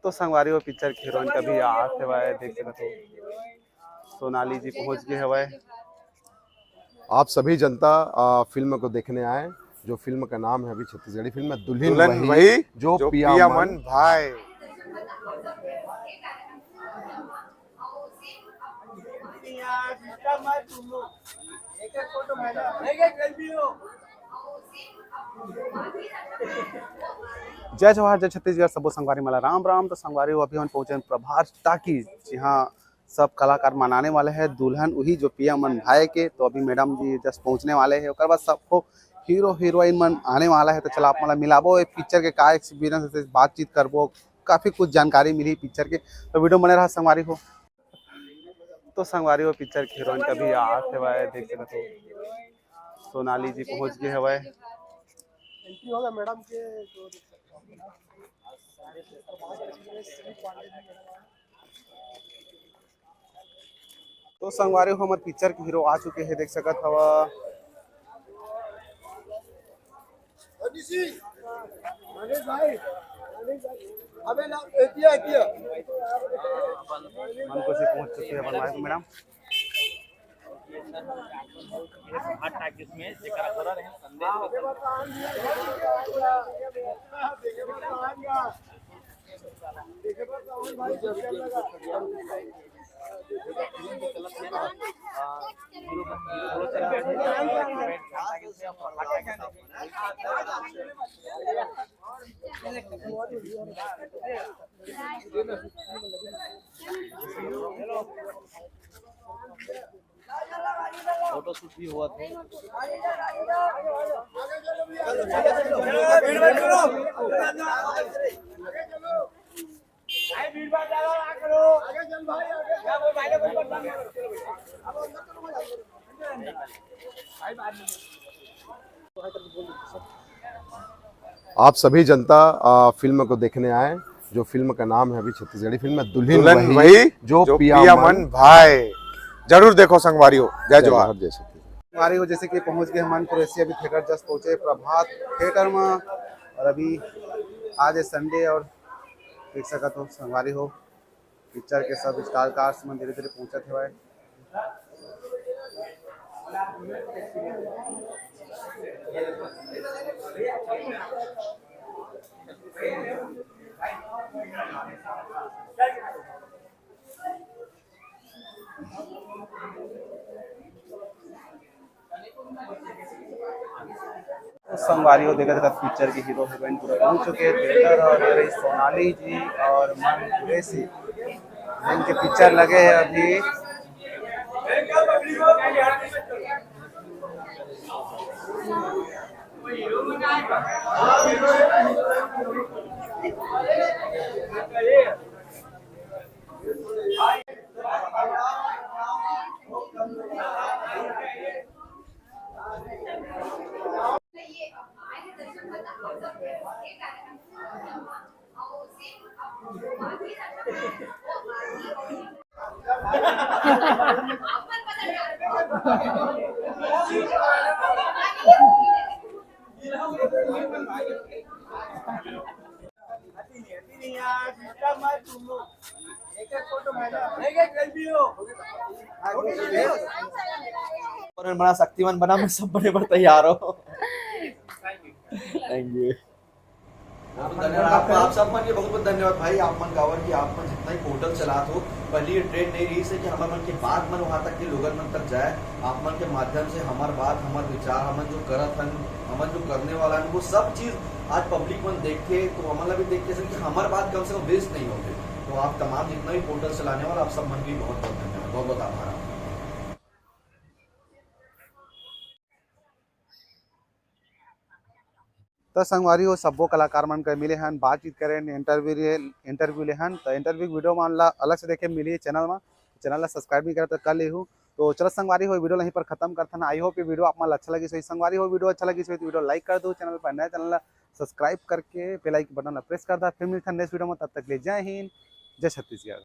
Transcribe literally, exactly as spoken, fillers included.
तो संगवारी हो, पिक्चर के हीरोइन कभी आत हवय, देख सकत हो सोनाली जी पहुंच गए हवय। आप सभी जनता, आ, फिल्म को देखने आए, जो फिल्म का नाम है अभी छत्तीसगढ़ी फिल्म है दुल्हन दुल्हन वही, वही, जो जो पिया पिया मन मन भाए। जय जोहार, जय छत्तीसगढ़, सबो संगवारी मन ला राम राम। तो संगवारी हो, अभी हम पहुंचे हैं प्रभात टाकीज, जी हाँ, सब कलाकार मन आने वाले हैं दुल्हन वही जो पिया मन भाए के। तो अभी मैडम जी जस्ट पहुंचने वाले हैं, ओकर बाद सबको हीरो हीरोइन मन आने वाला है। तो चला आप मन ला मिलाबो एक पिक्चर के का एक्सपीरियंस है, बातचीत करबो, काफी कुछ जानकारी मिली पिक्चर के। तो वीडियो बने रहा संगवारी हो। तो संगवारी हो, पिक्चर के हीरोइन कभी आत हवय, देख सकत हो सोनाली जी पहुंच गए हवय। एंट्री होगा मैडम के, तो देख सकते हो। तो संगवारी हो, हमर पिक्चर के हीरो आ चुके हैं, देख सकत हवा। अबे ना, एतिया, एतिया। मन खुशी पहुंच चुकी है अपन भाई मैडम। फोटोशूट भी हुआ था। आप सभी जनता, आ, फिल्म को देखने आए, जो फिल्म का नाम है अभी छत्तीसगढ़ी फिल्म है दुल्हन दुल्हन वही, वही, जो जो पिया पिया मन मन भाए। जरूर देखो संगवारी हो। जय जय जोहार। जोहार, जय छत्तीसगढ़। संगवारी हो, जैसे कि पहुंच गए हमान कुरैशी, अभी थिएटर जस्ट पहुंचे प्रभात थिएटर में, और अभी आज है संडे और देख सकत हो संगवारी हो, पिक्चर के सब स्टार कास्ट मन धीरे धीरे पहुंचत हवय। तो संगवारी हो, देखत देखत पिक्चर के हीरो हीरोइन पूरा पहुंच चुके हैं थिएटर, और ये रही सोनाली जी और मन कुरैशी, जिनके पिक्चर लगे हैं अभी। और बड़ा शक्तिमान बना, मैं सब बने पर तैयार हो। Thank you. बहुत धन्यवाद आपको, आप सब मन के बहुत बहुत धन्यवाद भाई। आप मन काबर कि आप मन जितना ही पोर्टल चलात हो, पहले ये ट्रेंड नहीं रही से कि हमर मन के बात मन वहाँ तक के लोगन मन तक जाए। आप मन के माध्यम से हमर बात, हमर विचार, हमन जो करत हन, हमन जो करने वाला हन, वो सब चीज आज पब्लिक मन देखथे, तो हमन ला भी देखथे से कि हमर बात कम से कम वेस्ट नहीं होथे। तो आप तमाम जितना भी पोर्टल चलाने वाला, आप सब मन के बहुत बहुत धन्यवाद, बहुत बहुत आभार आपका। तो संगवारी हो, सब्बो कलाकार मन के मिले हन, बातचीत करेन, इंटरव्यू ले, इंटरव्यू ले हन। तो इंटरव्यू वीडियो मन ला अलग से देखे मिली चैनल में, चैनल ला सब्सक्राइब नहीं करे तो कर लेहू। तो चलो संगवारी हो, वीडियो यहीं पर खत्म करथन। आई होप ये वीडियो आप मन ला अच्छा लगिस होही। संगवारी हो, वीडियो अच्छा लगिस होही तो वीडियो लाइक कर दो, चैनल पर नया चैनल ला सब्सक्राइब करके बेल आइकन बटन ला प्रेस कर दा। फिर मिलथन नेक्स्ट वीडियो में, तब तक के लिए जय हिंद, जय छत्तीसगढ़।